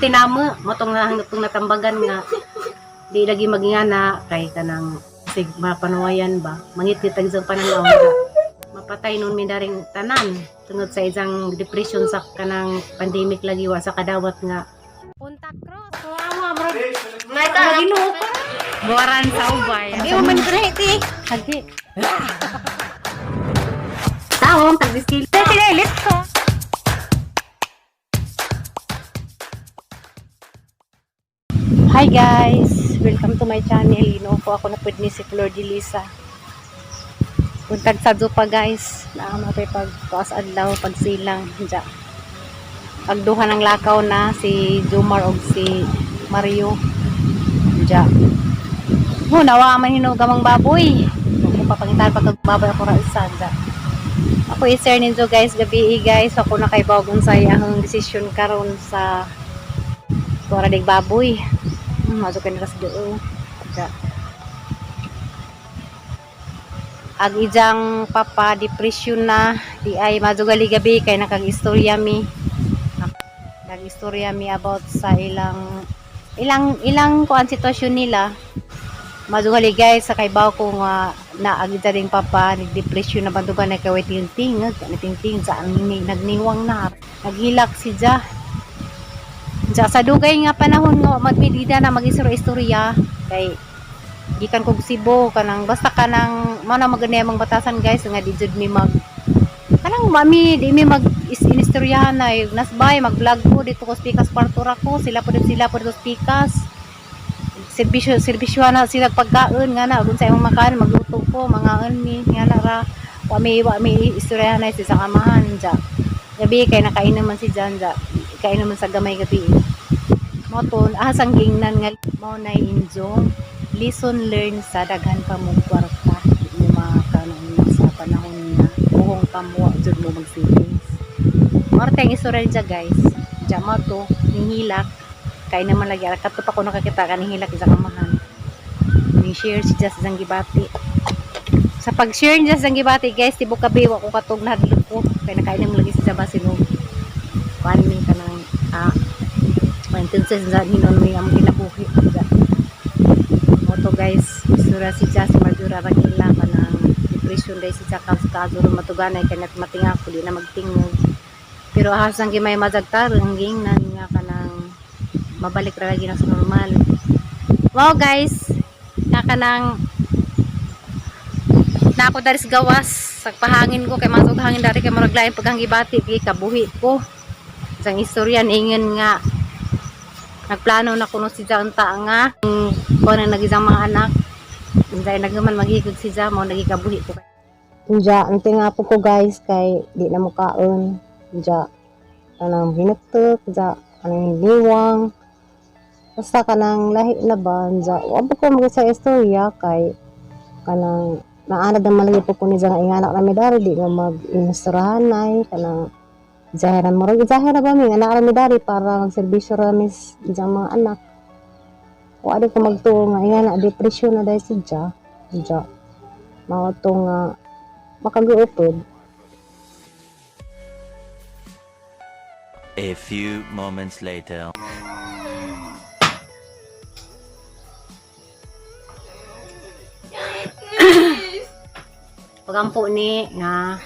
Tinama mo tong nahangtong natambagan nga di lagi magingana kay kanang sig mapanuwayan ba mangitngit ang isang pananaw nga mapatay nun mi daring tanan tungod sa isang depression sa kanang pandemic lagi wa sa kadawat nga Punta Cruz. Maginoo ko. Buwaran sa ubay. Di mo man ti. Hagi. Taong tagdiskil. Pinalit ko. Hi guys! Welcome to my channel. Ginoo ko ako na pud ni si Flor de Lisa. Puntag sa pa guys. Naa pay pagtuas adlaw pagsilang dya. Pagduha ng lakaw na si Jomar og si Mario. Dya. Mo nawa man hinog amang baboy. Kung papangitan pag baboy ako ra isa dya. Ako i-share ninyo guys gabi guys ako na kay bawgon sa ang desisyon karon sa Kuwara dig baboy. Masuk ka sa duo. Ja. Ag ijang papa depression na di ay madugali gabi kay nakag-istorya mi. Nag-istorya mi about sa ilang ilang ilang kuan sitwasyon nila. Madugali guys sa kay baw ko nga naagida ding papa nag-depression na bandugan na kay ting ting sa ang nagniwang na naghilak si Ja. Diya, sa dugay nga panahon nga magmedida na mag-istorya kay gikan kog Cebu kanang basta kanang mao na maganda among batasan guys nga di jud mi mag kanang mami di mi mag is inistoryahan na yung nasbay mag vlog ko dito ko sa Pikas Partura ko sila po dito sa Pikas serbisyo serbisyo na sila pagkaon nga na kung sa imong makaan magluto ko mangaon mi nga na ra wa mi istoryahan na sa amahan diya gabi kay nakainom man si Jan ja kainom man sa gamay gabi mo to asang gingnan nga mao na injong lesson learned sa daghan pa mong kwarta di mo makanaon sa panahon na buhong kamo jud mo mag savings mao ra tayong istorya niya guys diya mo to ninghilak kay naman lagi ara kadto pa ko nakakita kaning hilak sa kamahan ni share si Jas sang gibati sa pag-share niya sa gibati guys tibok kabi wa ko katog nahadlok ko kay nakainom lagi si Jabasin og kuan mi kanang maintenance sa hinon mi among kinabuhi ja mo to guys isura si Jas Marjura Ragila kanang depression day si Jack sa kaso matuganay kay matinga ko di na magtingog pero ahas ang gimay mazagtar ang gingnan nga kanang mabalik ra lagi na sa normal. Wow guys, nga kanang na ako dari sa gawas sa pahangin ko kay masog hangin dari kay murag lain paghangibati kay kabuhi ko isang istorya niingon nga nagplano na kuno si Janta nga kuno na nagisang mga anak Unsay nagman maghigog si Ja mao nagi kabuhi ko. Unja, ang tinga po ko guys kay di na mukaon. Unja, kanang hinuktok, ja kanang niwang. Basta kanang lahi na ba, unja, wa pa ko mag sa istorya kay kanang naanad naman lagi po ko ni nga inganak nami dari di nga mag ay kanang jahiran mo rin jahira ba mi anak rami dari para magserbisyo rami sa mga anak wa di ko magtuo nga ingana depression na dahil si Ja ja mao to nga makaguupod. A few moments later. Pagampo ni nga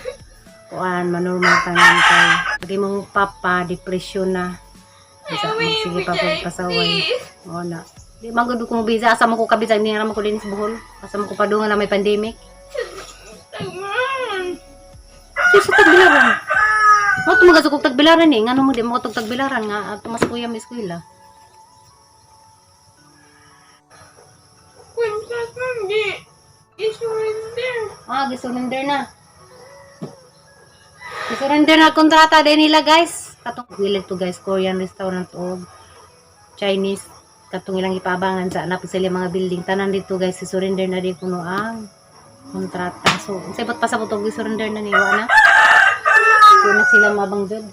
kuan manormal tanan kay pag imong papa depression na bisa sige pa pag pasaway mo na di man gud ko mobisa asa mo ko kabisa ni ra man ko dinhi sa Bohol asa mo ko padungan na may pandemic. Di sa tagbilaran mo tumagas kog tagbilaran eh ngano mo di mo tog tagbilaran nga ato mas kuya may eskwela. I-surrender. Ah, gisurrender na. Gisurrender na kontrata din nila, guys. Katong gilag to guys, Korean restaurant o Chinese katong ilang ipabangan sa anak sila mga building tanan dito guys, gisurrender na di kuno ang kontrata. So, unsay ba't pasabot og gisurrender na ni wa na? Di na sila mabang jud.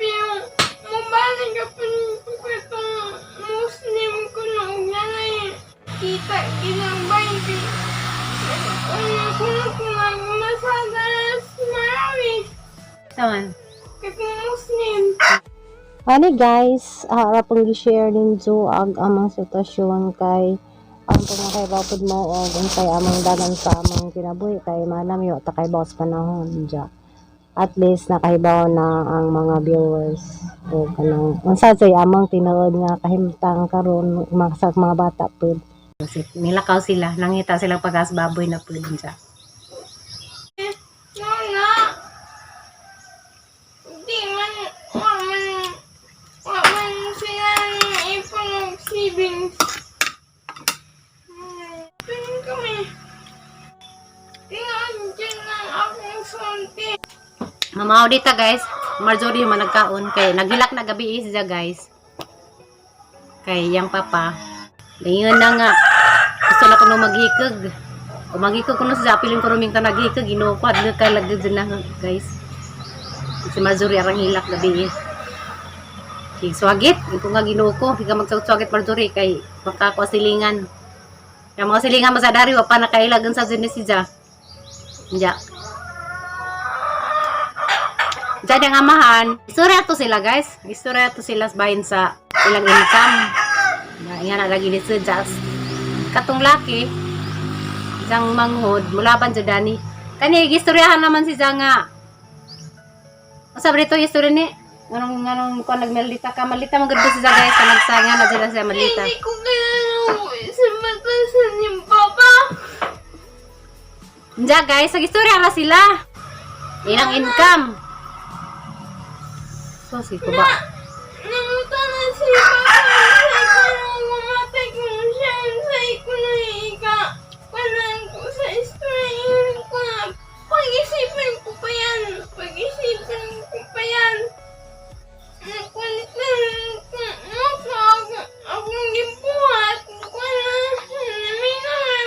Pero, mabalik ka pa ko itong Muslim ko noong nanay. Kita, ginabay. Ano ko na kung nagmasada sa Marawi. Saman. Kaya Muslim. Ani guys, ara pong gi-share ninyo ag among sitwasyon kay ang pangakaibaw pud mo og unsay among dalan sa among kinabuhi kay manam yo ta kay sa panahon dya. At least nakahibaw na ang mga viewers o kanang unsa say among tinuod nga kahimtang karon mga sa mga bata pud. Nilakaw sila, nangita silang pagas baboy na pud dya. No na. Di man, wa man sila ipon og savings. Dun kami. Tingnan dyan lang akong sulti. Mamaw dita guys, Marjorie man nagkaon kay naghilak na gabi siya guys. Kay yang papa. Dayon na nga. Gusto na kuno maghikag. O maghikag kuno siya apilin ko ruming ta naghikag Ginoo ko adto kay lagod na guys. Si Marjorie arang hilak gabi. Sige, swagit, ko nga Ginoo ko, higa magsagswagit Marjorie kay makakuha silingan. Yang mga silingan masadari wa pa nakailagan sa siya. Diya. Diyan ang amahan. Istorya to sila guys. Istorya to sila bahin sa ilang income. Na nga na lagi ni Sir Jas. Katong laki, isang manghod, mulaban sa Dani. Kani, istoryahan naman si nga. Ang sabi rito, istorya ni, nganong, nganong, kung nagmalita ka, malita mo gud si Zang guys, kanag sa nga na sila siya malita. Hindi ko kilala sa matasan ni Papa. Diyan guys, sa istorya na sila. Ilang income. So, si ko ba? Nanguta na si Papa. Unsay ko nung mamatay ko siya. Unsay ko na ika. Panan ko sa istorya ko na. Pag-isipan ko pa yan. Pag-isipan ko pa yan. Nagkulit na ako. Akong gibuhat. Ko na. May naman.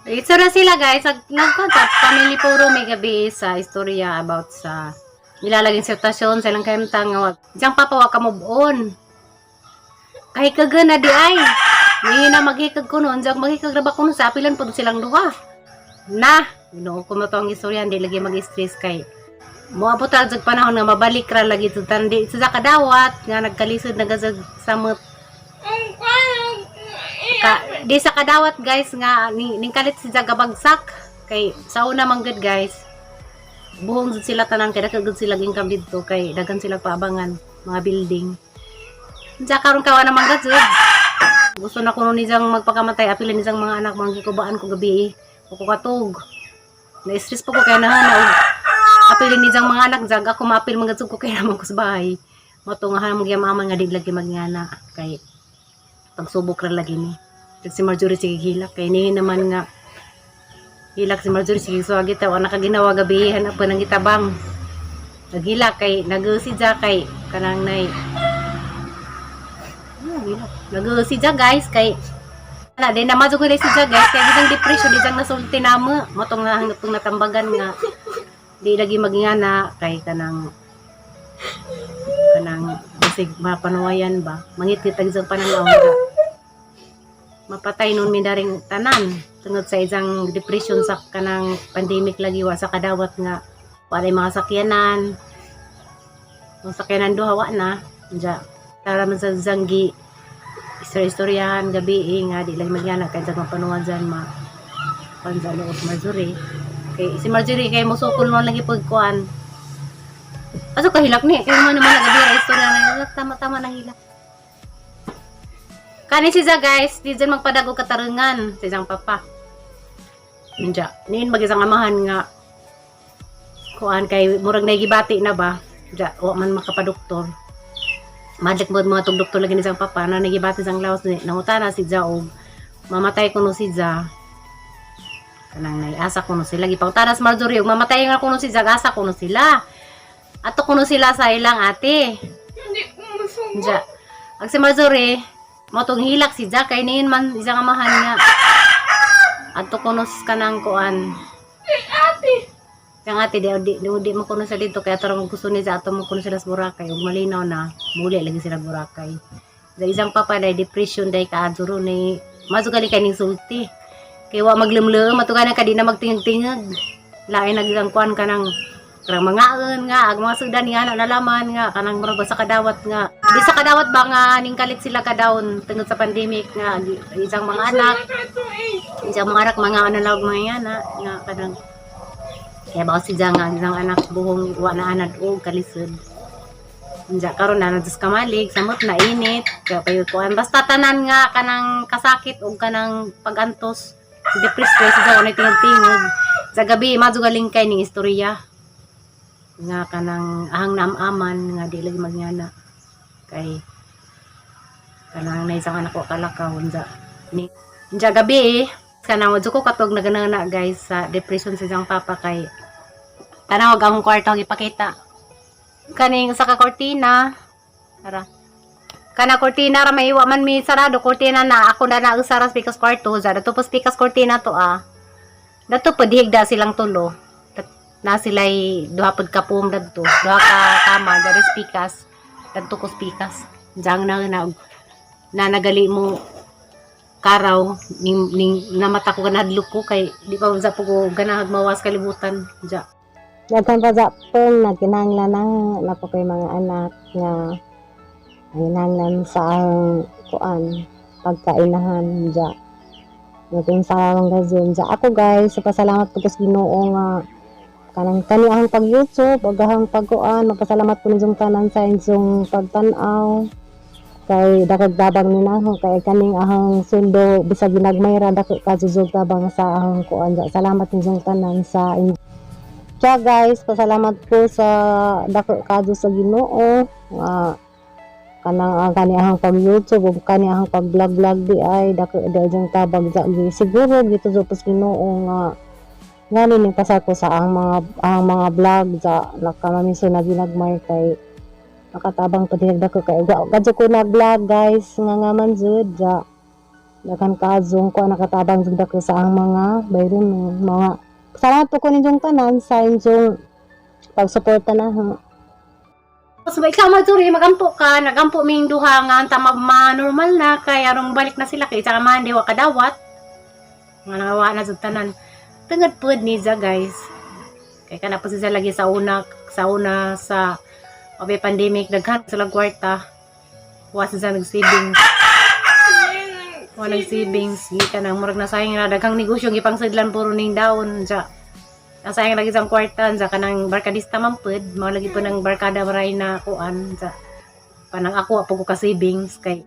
Istorya sila guys, nag nagkontak family puro may gabi sa istorya about sa nilalaging sitwasyon sa ilang kahimtang nga wag. Diyang papa wa ka move on. Kay kaga na di ay. Ngayon na maghikag ko noon, diyang maghikag na ba ko noon sa apilan po silang duha. Na, Ginoo ko mo to ang istorya, hindi lagi mag-stress kay moabot ra jag panahon nga mabalik ra lagi sa tandi sa kadawat nga nagkalisod na gazag samot Ang paano ka, di sa kadawat guys nga ning kalit si Jaga bagsak kay sa una man gud guys buhong jud sila tanan kay daghan gud sila income didto kay daghan sila paabangan mga building. Unsa karon kawa naman gud jud. Gusto na kuno ni Jang magpakamatay apil ni Jang mga anak mga gikubaan ko gabi ko katug na stress po ko kay na apil ni Jang mga anak jag ako maapil man gud ko kay naman ko sa bahay matungahan mo gyud mama nga di lagi magngana kay pagsubok ra lagi ni. Kag si Marjorie sige hilak kay ni naman nga hilak si Marjorie sige suwagi ta wa nakaginawa gabi hanap pa nang gitabang. Naghilak kay nagusi ja kay kanang nay. Ano, hilak. Nagusi ja guys kay na di na madugay si ja guys kay gisang depression di jang nasulti namo motong nga hangtong natambagan nga di lagi magingana kay kanang kanang bisig mapanuwayan ba mangitngit ang isang pananaw nga mapatay nun mi daring tanan tungod sa isang depression sa kanang pandemic lagi wa sa kadawat nga walay mga sakyanan ang sakyanan duha wa na diya tara man sa zanggi istorya-istoryahan gabi eh, nga di lang magyana kay sa mapanuwan dyan ma panzalo og Marjorie kay si Marjorie kay mosukol mo lagi pagkuan. Aso kahilak ni kay man naman nagabi ra istorya na hilak tama-tama na hilak. Kani si Za guys, di dyan magpadago katarungan sa isang papa. Nja, niin mag-isang amahan nga kuan kay murag nagibati na ba? Nja, wa man makapadoktor. Madlik mo mga tugdoktor lagi ni isang papa na nagibati sang lawas ni nangutana si Za og mamatay kuno si Za. Kanang naiasa kuno sila gipangutana si Marjorie og mamatay nga kuno si Za, asa kuno sila. Ato kuno sila sa ilang ate. Hindi ko masugo. Nja. Ang si Marjorie, motong hilak si Jack, kay niin man isang amahan nga. Adto kuno kanang kuan. Eh, ate. Yang ate di di di, di mo kuno sa dito kaya tarong gusto ni sa ato mo kuno sila sa Boracay ug malinaw na muli lagi sila Boracay. Sa isang papa day depression day kaadto ni mazugali kay ning sulti. Kay wa maglemlem ato ka na ka di na magtingag-tingag. Lain nag isang kuan ka ng Kanang mangaon nga ag mga sudan nga na nalaman nga kanang murag sa kadawat nga di sa kadawat ba nga ning kalit sila ka down tungod sa pandemic nga isang mga anak Nakatuig. isang mga anak mga ano lang mga yana nga kanang kaya ba si nga ang isang anak buhong wa na anad og kalisod. Unja karon na na kamalig samot na init kaya payo kuan basta tanan nga kanang kasakit og kanang pagantos, depressed kay siya unay tingog-tingog sa gabi madugaling kay ning istorya nga kanang ahang naamaman nga di lagi magyana kay kanang na isang anak ko kalakaw. Unja ni unja gabi eh kanang wadyo ko katog naganana, guys, sa depression sa isang papa kay tanaw akong kwarto ang ipakita kaning usa ka kortina. Tara, kana kortina ra may wa man mi sarado kortina na ako na na usa ra pikas kwarto za dato po pikas kortina to ah dato po dihigda silang tulo. Na sila'y duha pod ka pum dadto, duha ka kama dari pikas dadto ko pikas jang na na na nagali mo karaw ning, ning namata ko ganadlok ko kay di pa sa po ko ganahag mawas kalibutan ja. Daghan pa sa pong nagkinahanglan na na po kay mga anak nga nanginahanglan sa ang kuan pagkainahan ja. Nga kung sa ang gazon ja ako, guys, pasalamat po sa Ginoo nga kanang kani ang pag YouTube ug ang pagkuan, magpasalamat po ninyong tanan sa inyong pagtan-aw kay dakog tabang ni nako kay kaning ahang sweldo bisag ginagmay ra dako kajujug tabang sa ahang kuan ja. Salamat ninyong tanan sa inyong. Siya, guys, pasalamat ko sa dako kadto sa Ginoo nga kanang ang kani ahang pag YouTube ug kani ahang pag vlog vlog di ay dako di ay tabag ja gi siguro gituzo sa Ginoo nga ngani ning pasar ko sa ang mga vlog ja nakamamiso na ginagmay kay nakatabang pa diha dako kay wa kadto ko nag vlog, guys, nga man jud ja daghan kaadzong ko nakatabang jud dako sa ang mga bayron mga. Salamat po ko ninyong tanan sa inyong pagsuporta na ha. So, ikaw magsuri, magampo ka, nagampo ming duha nga ang tama ma normal na kay arong balik na sila kay sa amahan di wa kadawat. Nga nangawa na jud tanan. Tungod pud ni ja, guys. Kay kana po siya lagi sa una sa obe pandemic daghan sila kwarta. Wa siya nag-savings. Wa nag-savings. Di ka nang murag nasayang na daghang negosyo gipang sidlan puro ning down ja. Nasayang lagi sang kwarta ja kanang barkadista man pud, mao lagi po ng barkada maray na kuan ja. Panang ako wa po ko ka savings kay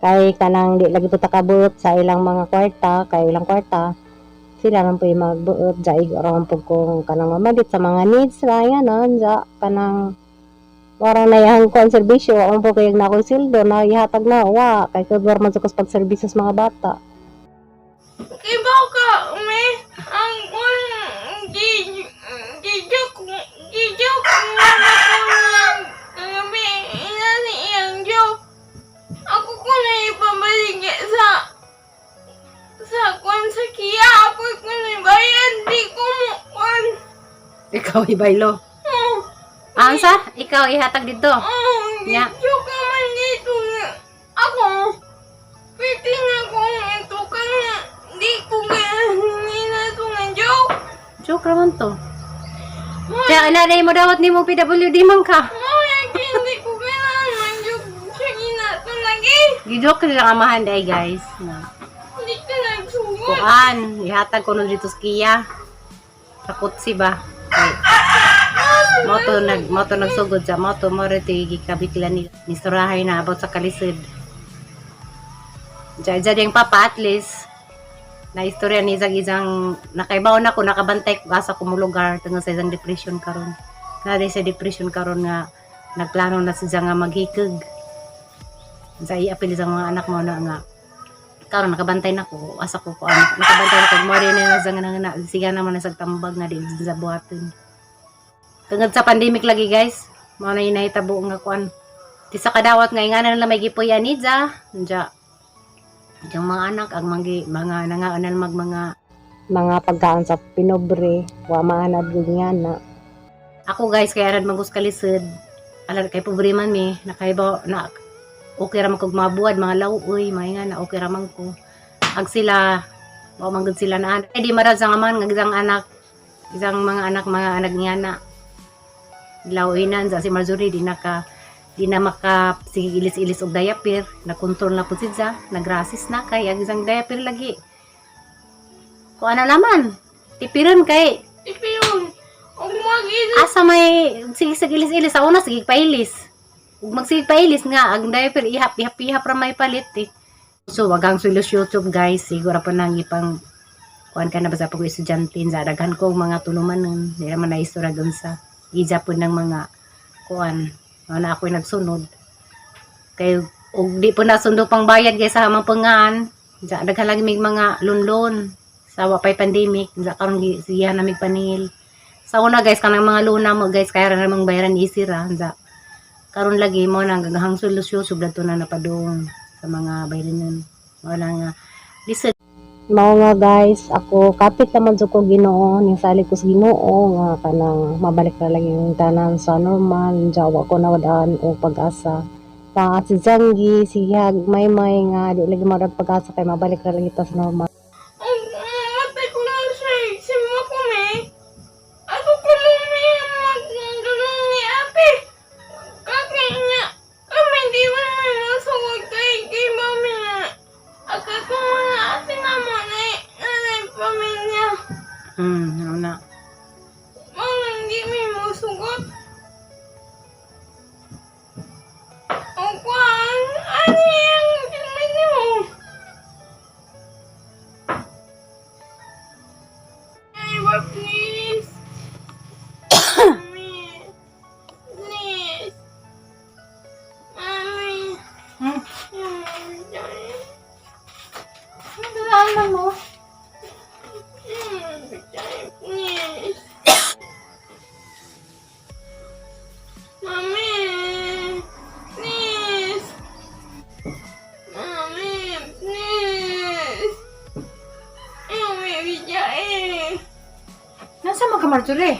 Kay kanang di lagi po takabot sa ilang mga kwarta, kay ilang kwarta, sila lang po yung magbuot, ja igo ra man po kung kanang mamadit sa mga needs ra yan, no, ja kanang wala na yang kuan serbisyo, wa man po kay na ako'y sweldo na ihatag na wa kay kadwar man sa pagserbisyo sa mga bata. Ibaw ka, umi. Ang kun, gi-joke nga na ko na kagabi. Ina ni iyang joke. Ako ko na ipabalik sa kwan sa kiya. Ako ko na ibayad. Di ko mo kwan. Ikaw ibaylo. Oh, Ah, unsa? Ikaw ihatag dito. Oh, Nya. gi-joke naman dito nga. Ako, pwede na kung ito ka nga. Di ko ganun na ito nga joke. Joke ra man to. Kaya ana mo dawat nimo PWD man ka. Maya, hindi ko kailangan mag-joke siya ginatong lagi. Gi-joke nila ang amahan day, guys. Na. Hindi ka nagsugot. Kuan, ihatag ko nun dito sa Kia. Sa kutsi ba? Kay mo to nagsugod sa mo to mo rito gikabikla ni Surahay na about sa kalisod. Diyan diyan yung papa at least na istorya ni isang isang nakaibaw na ko nakabantay ko asa ko mo lugar tungod sa isang depression karon. Na sa depression karon nga nagplano na siya nga maghikog. Sa iapil sa mga anak mo na nga karon nakabantay na ko asa ko ko anak nakabantay na ko mo rin na sa nga na siga naman na sa tambag na di sa buhaton tungod sa pandemic lagi, guys, mao na yung nahitabo nga kuan di sa kadawat nga ingana na lang may gipuy ani ja ja yung mga anak ang mga mga nangaanan mag mga Mga pagkaon sa pinobre, wa maanad gud nga na. Ako, guys, kay arad mangus kalisod alam kay pobre man mi nakaibaw na okay ra man kog mabuad mga law-oy mga nga na okay ra man ko ag sila wa man gud sila na di marad sa man nga isang anak isang mga anak niya na. Lawinan sa si Marjorie di na maka sige ilis-ilis og diaper, na-control na po siya, nagrasis na kay ang isang diaper lagi. Kuan na naman, tipiron kay Ipiyon. Og mag-ilis. asa may sige sige ilis-ilis sa una sige pailis. Ug magsige pailis nga ang diaper ihap ihap ihap ra may palit eh. So wagang sulos YouTube guys, siguro pa nang ipang kuan ka na basta pag estudyante sa daghan ko mga tulumanon, di naman na istorya dun sa ija po ng mga kuan. Mao na ako'y nagsunod. Kay og di po nasundo pang bayad guys sa amang pangan. Sa daghan lagi mig mga lunlon sa wa pay pandemic, sa karon siya na mig panil. Sa una guys kanang mga luna mo guys kaya ra namang bayaran easy ra sa karon lagi mo nang gagahang solusyon sugad to na napadung sa mga bayranon. Wala nga listen. Mao nga guys, ako kapit naman jud ko Ginoo, ning salig ko sa Ginoo nga kanang mabalik na lang yung tanan sa normal, jawa ko nawadaan og pag-asa. Pa si Zanggi, si Yag, Maymay nga di lagi mawadaan pag-asa kay mabalik na lang kita sa normal. Og mamatay ko lang siya. Simba ko me. Ako ko lumi magdulong ni ate. Kaki niya. Kami di ba naman masugod kay mami nga. Ako ko mga ate na mo na nanay pamilya. Ano na. Mama, hindi may musugot. O kwan, ano yung tingnan niyo? Ay, ba, please? Mami, please. Mami, yung mami tayo. Ano na mo? Yung mami tayo, please. Mami, please. Mami, please. Yung baby tayo. Nasa mo ka Marjorie?